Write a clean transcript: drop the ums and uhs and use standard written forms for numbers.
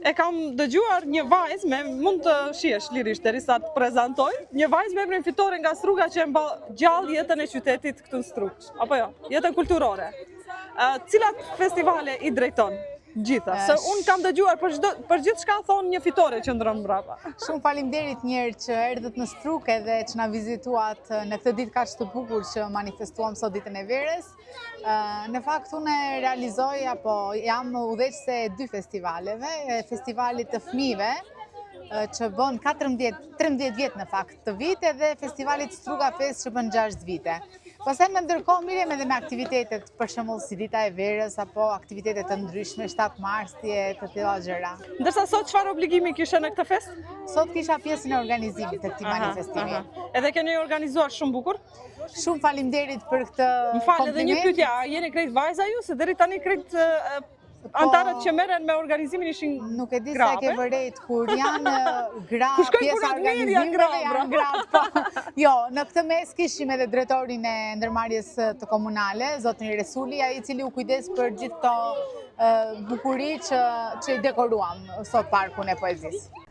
E kam dëgjuar një vajzë me mund të shihesh lirisht derisa të prezantoj, një vajzë me emrin Fitore nga Struga që e mban gjallë jetën e qytetit këtu në Strugë. Apo jo, jetën kulturore. Cilat festivale i drejton? Gjitha. Se unë kam dëgjuar për çdo për gjithçka thonë një Fitore qëndron mbrapa. Shumë faleminderit njëherë që erdhët në Strugë edhe që na vizituat në këtë ditë kaq të bukur që manifestuam sot ditën e verës. Në fakt unë realizoj apo jam udhëheqëse e dy festivaleve, e festivalit të fëmijëve që bën 14 13 vjet në fakt këtë vit edhe festivalit Struga Fest që bën 6 vite. Pastaj në ndërkohë merrem edhe me aktivitetet, për shembull si dita e verës apo aktivitete të ndryshme, 7 marsi e të tilla gjëra. Ndërsa sot çfarë obligimi kishe në këtë festë? Sot kisha pjesën e organizimit të këtij manifestimi. Aha. Edhe keni organizuar shumë bukur. Shumë faleminderit për këtë Më fal, edhe një kompliment. pyetje, a jeni krejt vajza ju se deri tani krejt Po. antarët që merren me organizimin ishin Nuk e di sa e ke gra, vërejt kur janë gra Ku shkojnë pjesa punët mirë janë organizimeve gra, janë gra. Po. Jo, në këtë mes kishim edhe drejtorin e ndërmarrjes të komunale, zotin Resuli, ai i cili u kujdes për gjithë këto bukuri që i dekoruam sot parkun e poezisë.